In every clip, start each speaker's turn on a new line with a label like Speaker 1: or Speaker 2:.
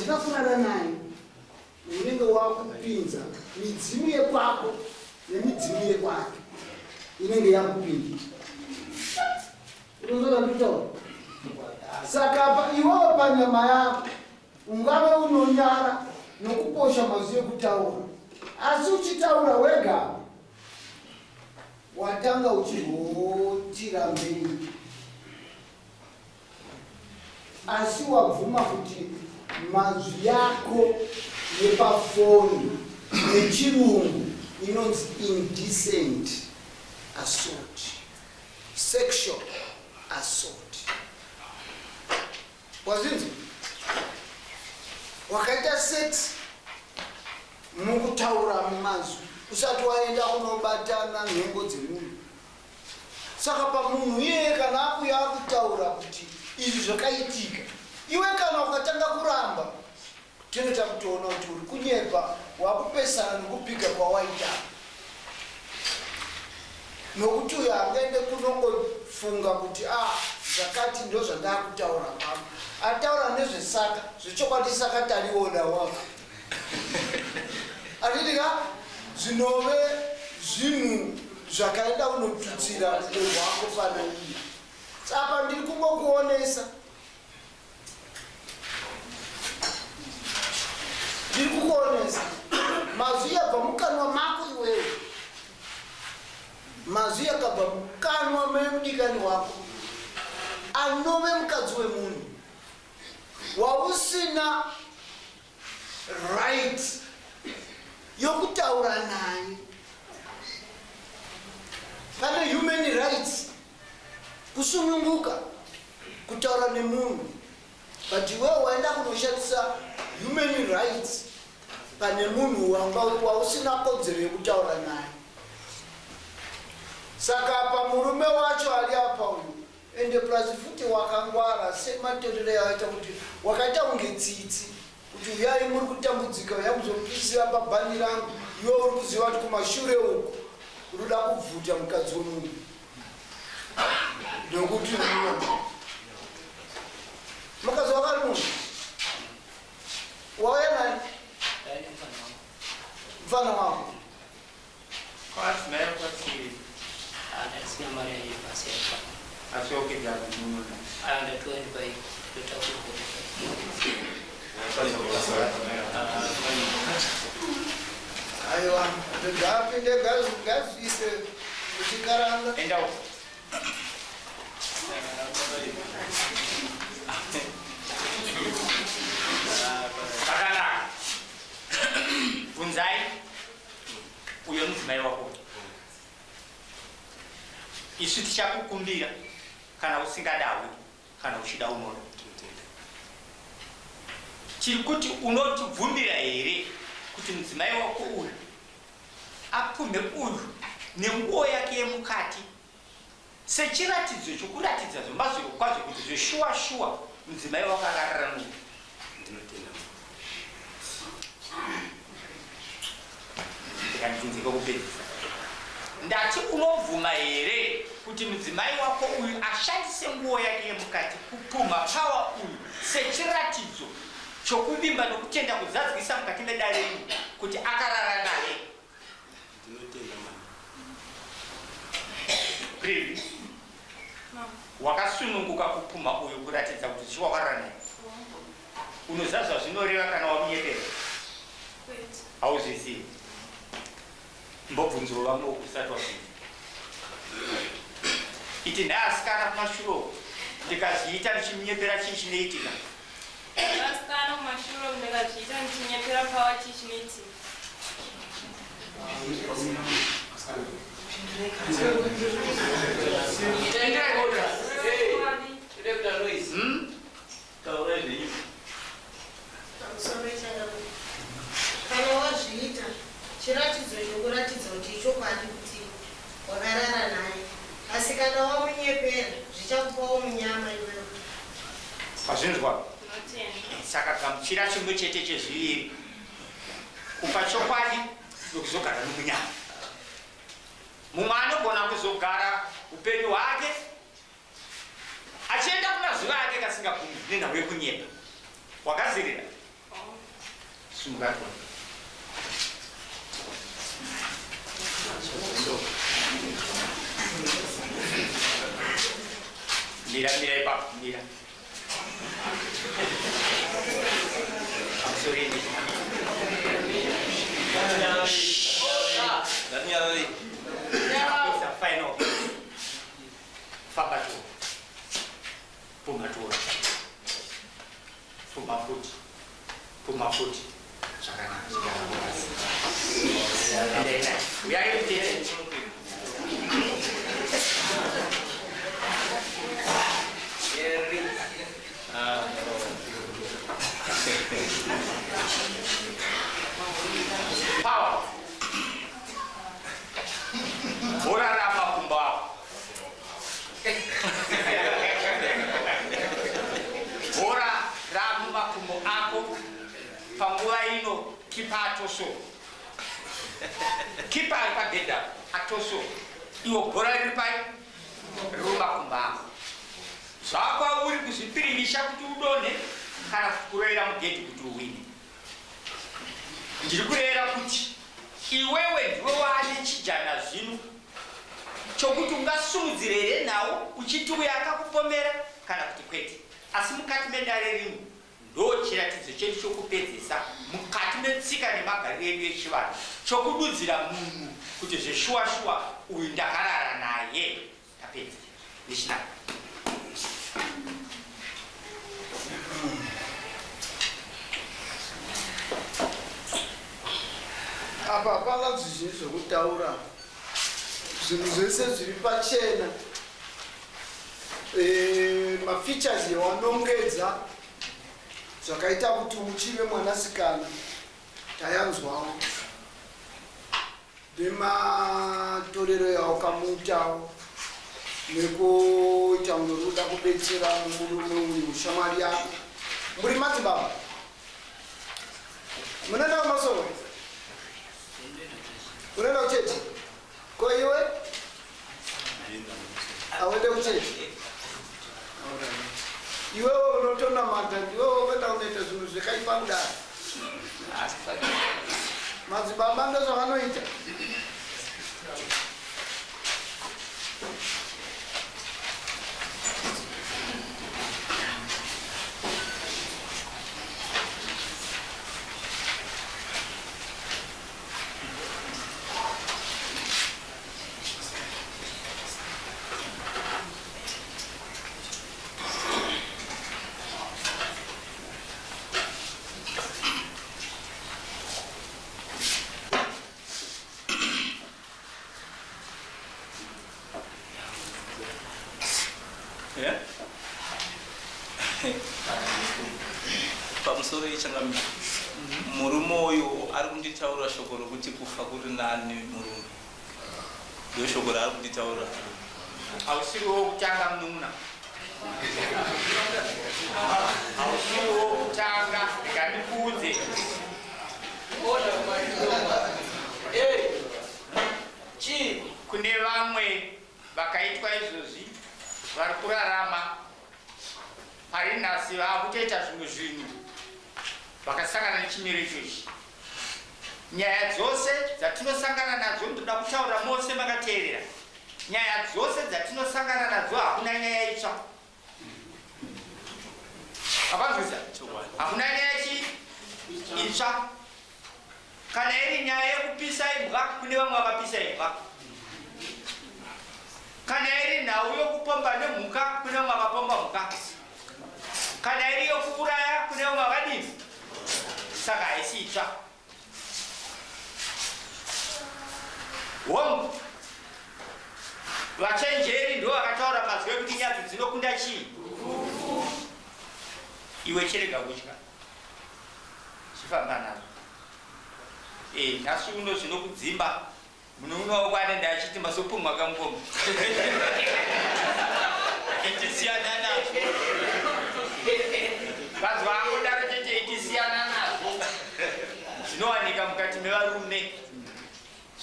Speaker 1: Handina kurara naye. Unenge wakupinza midzimu yekwako nemidzimu yekwake inenge yakupinda. Unozona ndikutaura? Saka apa iwewe panyama yako ungave unonyara nokuposha mazwi ekutaura, asi uchitaura wega watanga uchihotira mberi. Asi wabvuma kuti mazwi yako yepafoni nechirungu inonzi indecent assault, sexual assault. Wazvinzwa? Wakaita sex mukutaura mazwi usati waenda kunobatana nhengo dzemunhu. Saka pamunhu iyeye kana akuya akutaura kuti izvi zvakaitika, iwe kana ukatanga kuramba, tinenge takutoona kuti uri kunyepa, wakupesana nokupika kwawaita. Nokuti uyo angaende kunongofunga kuti a ah, zvakati ndozvandakutaura pano. Ataura nezvesaka, zvechokwadi saka tariona waka. Handiti ka zvinove zvinhu zvakaenda kunotutsira rudo rwako pana iye. Apa ndiri kungokuonesa. Ndiri kukuonesa. Mazwi yabva mukanwa mako iwewe. Mazwi yakabva mukanwa memudikani wako anove mukadzi wemunhu wausina right yokutaura naye. Pane human rights kusununguka kutaura nemunhu but iwewe waenda kunoshandisa human rights pane munhu wanga wausina kodzero yekutaura naye. Saka apa murume wacho ari apa uyu Ende plus futi wakangwara sematorero yawaita kuti wakaita kunge tsitsi kuti uyai muri kutambudzika uya muzopisira pabhani rangu iwe uri kuziva kuti kumashure uku unoda kubvuta mukadzi wemunhu ndokuti mukadzi wakari munhu wauya nani mfana wako Aiwa, ngapinde ngazviise uchikaranga.
Speaker 2: Enda uko. Zvakanaka. Bvunzai. Uyo mudzimai wako isu tichakukumbira kana usingadawi kana uchida unoda tiri kuti unotibvumira here kuti mudzimai wako uyu apumhe uyu nenguo yake yemukati Sechiratidzo chokuratidza zvamazvirokwazvo kuti zveshuwa shuwa mudzimai wakararara nouyu.
Speaker 3: Ndinotenda Mwari.
Speaker 2: Ndikandibvunze kokupedzisa. Ndati unobvuma here kuti mudzimai wako uyu ashandise nguo yake yemukati kupumha Power uyu sechiratidzo chokuvimba nokutenda kuzadzikisa mukati medare rino kuti akarara naye?
Speaker 3: Ndinotenda mama.
Speaker 2: Privy. Wakasununguka kupumha uyu kuratidza kuti zvichi wakarara naye. Unoziva zvazvinoreva kana wamunyepera?
Speaker 4: Kwete.
Speaker 2: Hauzvizivi. Mbobvunziwo vamwe uku usati wabvunza. Iti nhai asikana kumashure uku ndikazviita ndichimunyepera chii chinoitika?
Speaker 4: Asikana kumashure uku ndikazviita ndichinyepera pawa chii chinoitika?
Speaker 5: Kana wazviita, chiratidzo chokuratidza kuti ichokwadi kuti wakarara naye. Asi kana wamunyepera, zvichakupawo munyama iwewe.
Speaker 2: Wazvinzwa? Saka gamuchira chimwe chete chezviviri. Kupa chokwadi nokuzogara nomunyama. Mumwe anogona kuzogara upenyu hwake achienda kumazuva ake kasingagumi nenhau yekunyepa. Wagadzirira? Simuka tione. Mira, mira ipapo, mira. Pamusoro ini.
Speaker 6: Ngatinyararei.
Speaker 2: Isa final. Famba tione. Pumha tione. Pumha futi. Pumha futi. Zvakanaka. Chigara pasi. Endai naye. Uyai mutete. Power. Bhora ramakumbo ako. Bhora ramumakumbo ako panguva ino kipa atoso. Kipa ari pagedhi apo atoso. Iwo bhora riri pai riri mumakumbo ako. Zvakwauri kuzvipirimisha kuti udonhe kana kuti kurovera mugedhi kuti uwine. Ndiri kurevera kuti iwewe ndiwe waane chijana zvino chokuti ungasumudzire here nhau uchiti uyo akakupomera kana kuti kwete. Asi mukati medare rino ndo chiratidzo chedu chokupedzesa mukati metsika nemagariro edu echivanhu chokududzira munhu kuti zveshuwa shuwa uyu ndakarara naye. Tapedza. Nechinaka.
Speaker 1: Apa hapana zvizhinji zvokutaura, zvinhu zvese zviri pachena. E, mafeatures yawanongedza zvakaita kuti uchive mwanasikana tayanzwawo nematorero yawakamuitawo nekuita kunge uri kuda kubetsera murume uyu shamwari yako. Muri madzibaba munoenda kumasowe, unoenda kuchechi ko iwe auende kuchechi? Iwewe unotonamata, ndiwewe wakaenda kunoita zvinhu zvekaipa kudaro. Madzibaba ndozvavanoita.
Speaker 6: Eh? Pamusoro yechangamire, murume uyu ari kunditaura shoko rokuti kufa kuri nani murume. Ndo shoko raari kunditaura.
Speaker 2: Hausiri wokutanga munun'una. Hausiri wokutanga, rega ndikuudze. Kune vamwe vakaitwa izvozvi vari kurarama pari nhasi vakutoita zvimwe zvinhu vakasangana nechimiro ichochi. Nyaya dzose dzatinosangana nadzo ndoda kutaura mose makateerera. Nyaya dzose dzatinosangana nadzo hakuna nyaya itsva. Apanzwisa? Hakuna nyaya chi itsva. Kana iri nyaya yekupisa imbwa kune vamwe vakapisa imbwa. Kana iri nhau yokupomba nemhuka kune vamwe vakapomba mhuka. Kana iri yokuuraya kune vamwe vakadini. Saka haisi itsva. Hongu, vachenjeri ndivo vakataura mazwi ekuti nyadzi dzinokunda chii? Iwe chirega kutya, chifamba nazvo. E, nhasi uno zvinokudzimba Munun'una wako anenge achiti masopumwa kamukoma. Iti siyana nazvo. Vanzwa angodaro chete iti siyana nazvo. Zvinowanika mukati mevarume.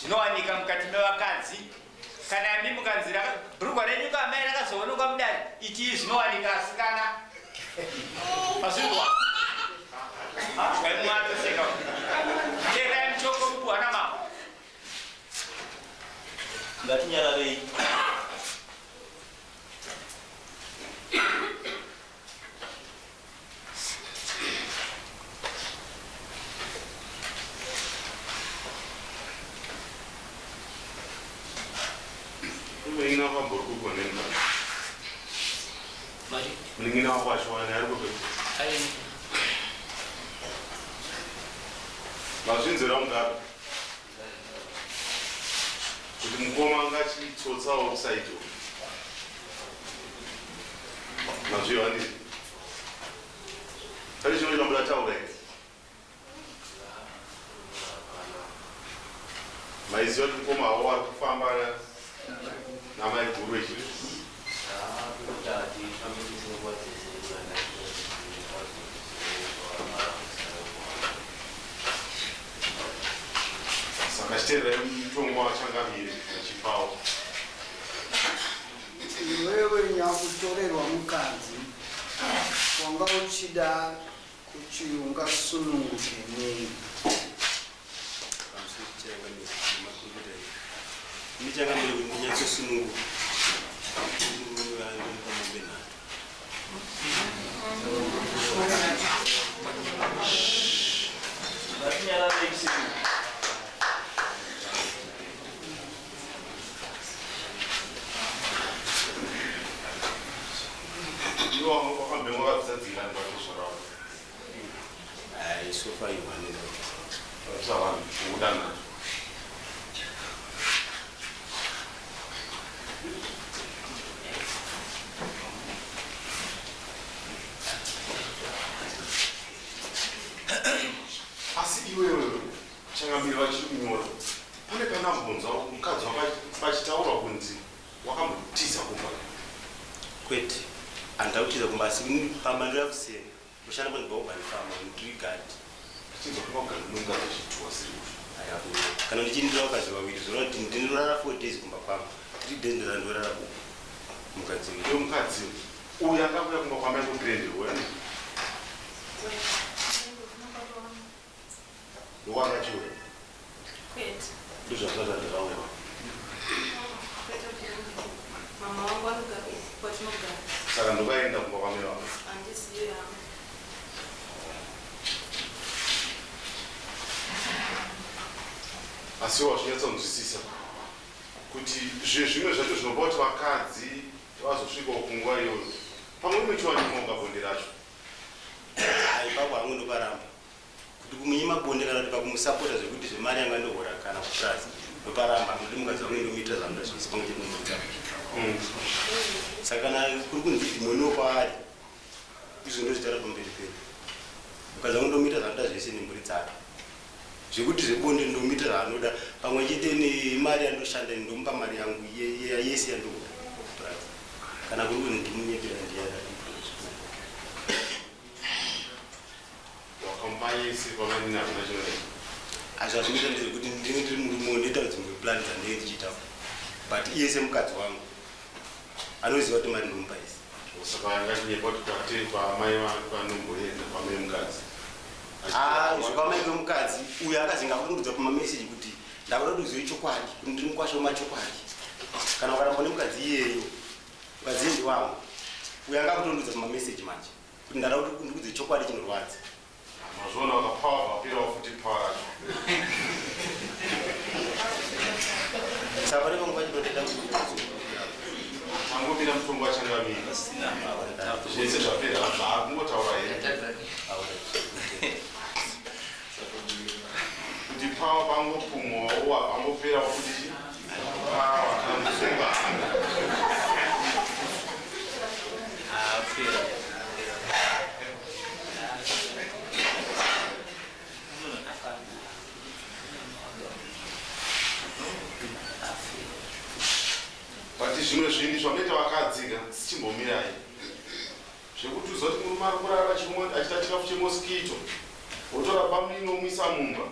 Speaker 2: Zvinowanika mukati mevakadzi. Kana imi mukanzi bhurugwa renyu kaamai rakazoonekwa mudare, iti zvinowanika asikana. Mazvinzwa? Zvaimwatoseka.
Speaker 6: Ngatinyararei.
Speaker 7: Munin'ina wako ambori kupi waneni?
Speaker 2: Mari.
Speaker 7: Munin'ina wako achiwana ari kupi?
Speaker 2: Ai.
Speaker 7: Mazvinzwira Mugabe kuti mukoma anga achitsotsawo kusaito. Mazviwa ndizvo. Pane chimwe chamuda taura here? Maiziva kuti mukoma havo vari kufamba namaiguru vechii? Saka chiteererai mutongo wachangamire achipawo.
Speaker 1: Iwewe nyakutorerwa mukadzi wanga uchida kuti ungasununguke nei?
Speaker 3: Ndichangamire kuti ndinyatsosununguka murume andimupa mombe nhatu.
Speaker 6: Ngatinyararei siku.
Speaker 7: Iwo wakambenge wakabvisa dzingani vatozvara wako?
Speaker 3: Hai, so far iwane ndakabvisa.
Speaker 7: Wakabvisa vanhu kuudanhatu. Asi iwewe changamire vachiri kunyora pane panambonzwa mukadzi pachitaurwa kunzi wakambotiza kumba?
Speaker 3: Kwete, handina kutiza kumba asi pamba ndoya kuseni ndoshanda panzi paUrban Farm ndiri guard.
Speaker 7: Achinzwa kumba kugara nemukadzi achituwa siri kufa.
Speaker 3: Kana ndichindira vakadzi vaviri zvoreva kuti ndinorara 4 days kumba kwangu, 3 days ndorara ndorara mukadzi uyu.
Speaker 7: Iwe mukadzi uyu akakuya kumba kwamai kugrand uya ndokwakachiuya?
Speaker 4: Kwete.
Speaker 7: Ndozvazvaza ndakauya.
Speaker 4: Kwete kuti mama wangu anogara kwatinogara.
Speaker 7: Saka ndokaenda kumba kwamai vako?
Speaker 4: Handizivi hangu.
Speaker 7: Asi wazvinyatsonzwisisa kuti zvezvimwe zvacho zvinopa kuti vakadzi vazosvikawo kunguva iyoyo pamwe muchiwanyimwa bonde racho?
Speaker 3: Hai, ipapo hangu ndoparamba kuti kumunyima bonde kana kuti pakumusapota zvekuti zvemari yanga ndohora kana kupurazi ndoparamba. Nokuti mukadzi wangu ndomuitira zvanoda zvese pamwe chete nemhuri dzake. Saka kana kuri kunzi dhimoniwo kwaari, izvo ndozvitaura pamberi pedu, mukadzi wangu ndomuita zvanoda zvese nemhuri dzake. Zvekuti zvebonde ndomuita zvaanoda pamwe chete nemari yandoshanda, ndomupa mari yangu yese yandohora kupurazi. Kana kuri kunzi ndimunyepera, ndiyada.
Speaker 7: Wakamupa yese pamanini, hakuna chinoita?
Speaker 3: Hazvo hazvinoita ndezvekuti ndinenge ndiri murume, ndoita dzimwe plan dzandinenge ndichiita, but iye semukadzi wangu anoziva kuti mari ndomupa yese.
Speaker 7: Saka angatinyepa kuti kwate kwamai vanomboenda kwamai mukadzi?
Speaker 3: Zvekwamai kwemukadzi uyo akazinga kundudza pamameseji kuti ndakuda kuti uzive chokwadi kuti ndiri mukwasha wemachokwadi. Kana ukaramba nemukadzi iyeyo, mukadzi iye ndiwangu. Uyo anga kutondudza pamameseji manje kuti ndada kuti ndikudze chokwadi chinorwadza.
Speaker 7: Mazviona, wakapawa vapirawo futi pawa racho.
Speaker 3: Saka pane pamwe pacho ndotoita.
Speaker 7: Tangomira mutongo wachangamira. Zvese zvapera, zvaakungotaura here kuti pawa pangopumwawo pangoperawo futi chi pawa kana musunga?
Speaker 6: Apera.
Speaker 7: But zvimwe zvinhu zvamunoita vakadzika sichimbomirai zvekuti uzoti murume ari kurara achiita chikafu chemosquito, wotora pamini womuisa mumba.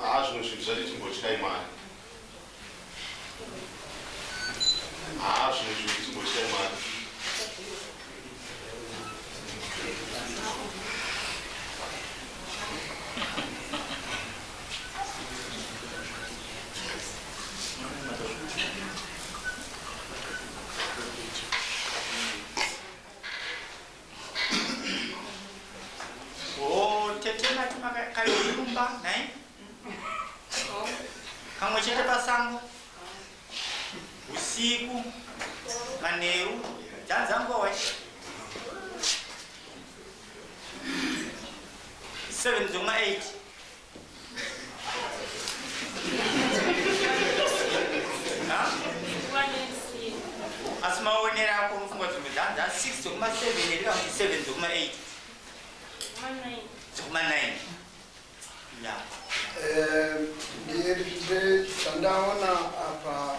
Speaker 7: Haa, zvimwe zvinhu zvacho chimbotyai Mwari. Haa, zvimwe zvinhu chimbotyai Mwari.
Speaker 2: kaviri mumba nhai? Kamwe chete pasango. Usiku, manheru, dzanzanguva wai? 7 dzokuma 8. Asi maonero ako unofunga dzimwe dzanza 6 dzokuma 7 here kana kuti 7 dzokuma 8? Dzokuma 9. Ya.
Speaker 1: Zvandaona apa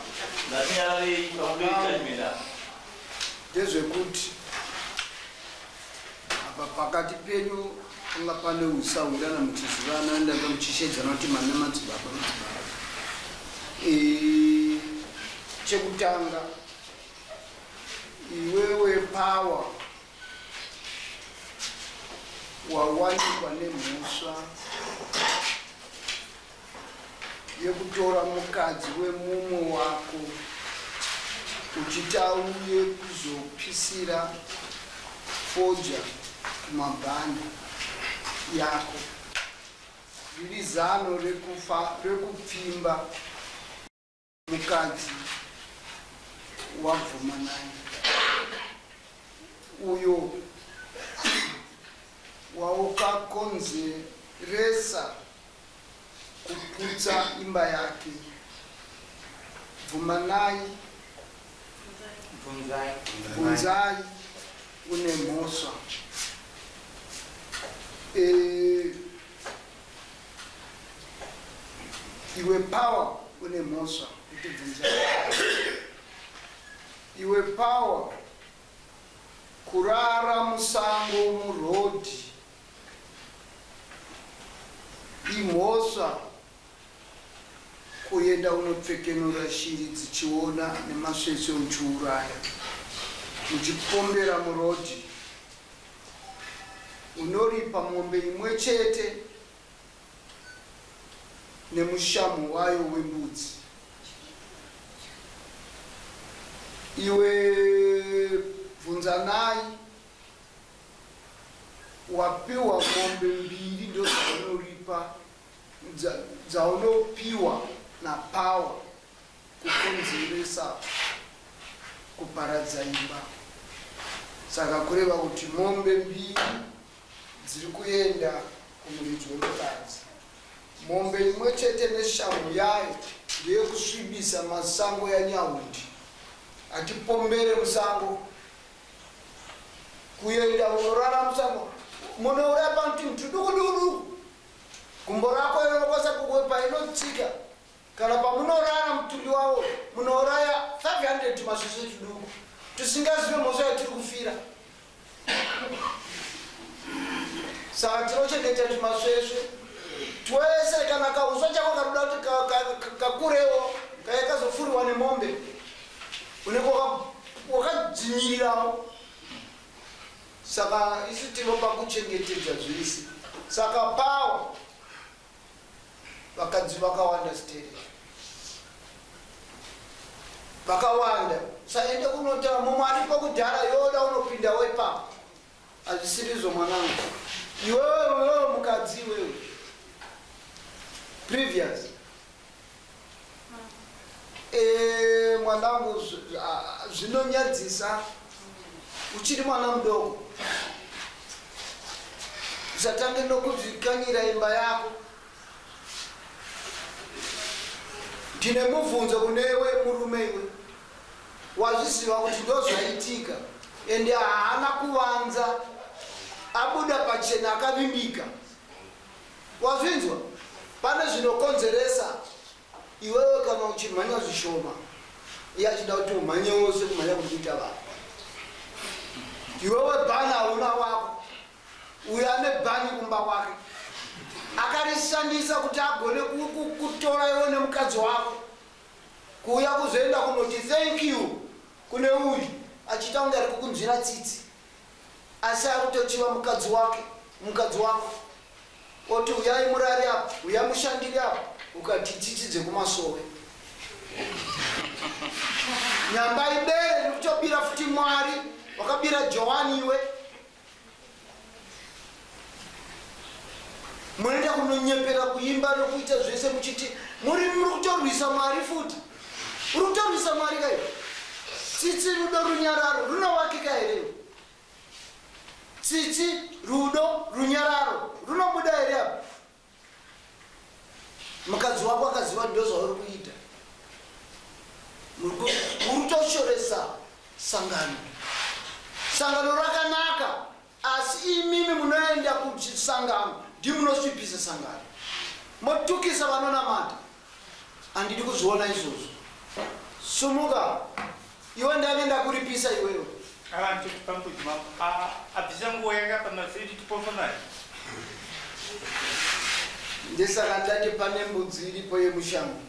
Speaker 1: ndezvekuti apa pakati penyu panga pane usahwirana muchizivana ndanga muchishedzana kuti mana madzibaba madzibaba. E, chekutanga iwewe power wawanikwa nemhosva yekutora mukadzi wemumwe wako uchiti auye kuzopisira fodya kumabhani yako riri zano rekufa rekupfimba mukadzi wabvuma naye uyo waukakonzeresa kuputsa imba yake. Bvumanai, bvunzai une mhosva. E, iwe power une mhosva kuti bvunzai. Iwe power kurara musango murodhi Imhosva kuenda unopfekenura shiri dzichiona nemasvesve uchiuraya muchipombera murodhi. Unoripa mombe imwe chete nemushamhu wayo wembudzi. Iwe Bvunzanai Wapiwa mombe mbiri ndodzaunoripa dzaunopiwa naPower kukonzeresa kuparadza imba. Saka kureva kuti mombe mbiri dziri kuenda kumuridzi wemukadzi. Mombe imwe chete neshamhu yayo ndeyekusvibisa masango yaNyahundi. Hatipombere musango. Kuenda unorara musango munouraya pamutinhu tuduku duku duku gumbo rako rinokwanisa kuwe painotsika kana pamunorara mutumbi wavo munouraya 500 tumasvosve tuduku tusingazive mhosva yatiri kufira saka tinochengeta tumasvesve twese kana kauswa chako kanoda kuti kakurewo kaye kazofuriwa nemombe unenge wakadzvinyirirawo saka isu tinopa kuchengetedza zvese saka pawa vakadzi vakawanda stereki vakawanda usaende kunotaura mumwe aripo kudhara yoda unopindawo ipapo Hazvisirizvo mwanangu. Iwewe iwewe mukadzi iwewe. Previous. Eh mwanangu zvinonyadzisa uchiri mwana mudoko. Usatange nokuzvikanyira imba yako. Ndine mubvunzo kunewe murume iwe. Wazviziva kuti ndozvaitika ende haana kuvanza abuda pachena akavimbika. Wazvinzwa? Pane zvinokonzeresa iwewe kana uchimhanya zvishoma iye achida kuti umhanyewo sekumhanya kuri kuita vanhu. Iwewe bhani hauna wako uyo ane bhani kumba kwake akarishandisa kuti agone kutora iwe nemukadzi wako Kuuya kuzoenda kunoti thank you kune uyu achiita kunge ari kukunzwira tsitsi asi ari kutochiva mukadzi wake mukadzi wako oti uyai murare apa uya mushandire apa ukati tsitsi dzekumasowe nyamba ibere riri kutobira futi mwari wakabira johani iwe. Munoenda kunonyepera kuimba nokuita zvese muchiti muri muri kutorwisa Mwari futi. Uri kutorwisa Mwari kai? Tsitsi, rudo, runyararo runowakika here? Tsitsi, rudo, runyararo runobuda here apa? Mukadzi wako akaziva ndozvauri kuita. Muri kutoshoresa sangano. Sangano rakanaka asi imimi munoenda kusangano ndimunosvipisa sangano. Motukisa vanonamata. Handidi kuzviona izvozvo. Sumuka iwe ndave ndakuripisa iwewe.
Speaker 2: Abvisa nguo yake apa maseti tipofa mari.
Speaker 1: Ndisaka ndati pane mbudzi iripo yemushango.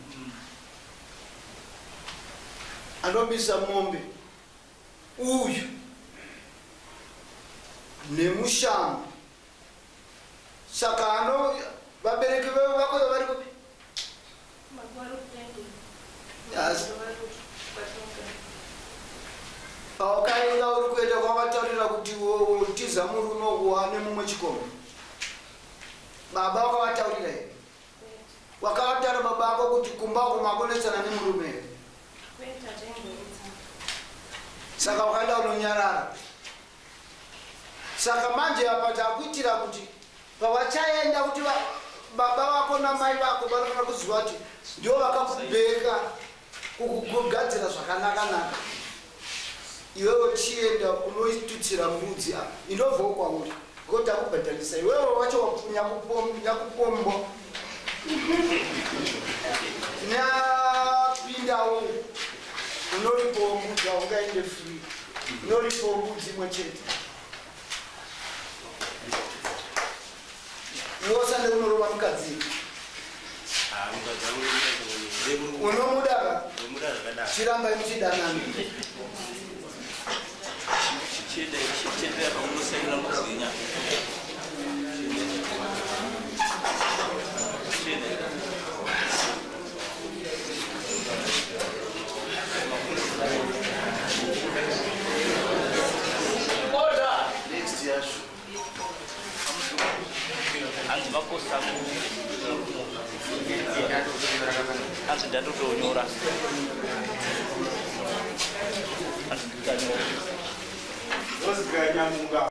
Speaker 1: Anobisa mombe uyu nemushango. Saka ano vabereki vako vari kupi? Pawakaenda uri kuenda kwavataurira kuti tiza murume uwane mumwe chikomo. Baba wakavataurira here? Wakavataura baba ako kuti kumba uko makunetsana nemurume here? Saka wakaenda unonyarara. Saka manje apa takuitira kuti pavachaenda kuti baba vako namai vako vanofanira kuziva kuti ndivo vakakubheka kukugadzira zvakanaka-naka. Iwewe chienda unoitutsira mbudzi apa inobvawo kwauri because takubhadharisa iwewe wacho nyakupombwa nyapindawo unoripowo mbudzi haungaende free unoripowo mbudzi imwe chete iwe usande unorova mukadzi unomuda ka chirambai muchidanana
Speaker 7: Next yacho.
Speaker 6: Hanzi makosa hanzi ndatotonyora hanzi ndikanyora.
Speaker 7: Ndoziganyamuka.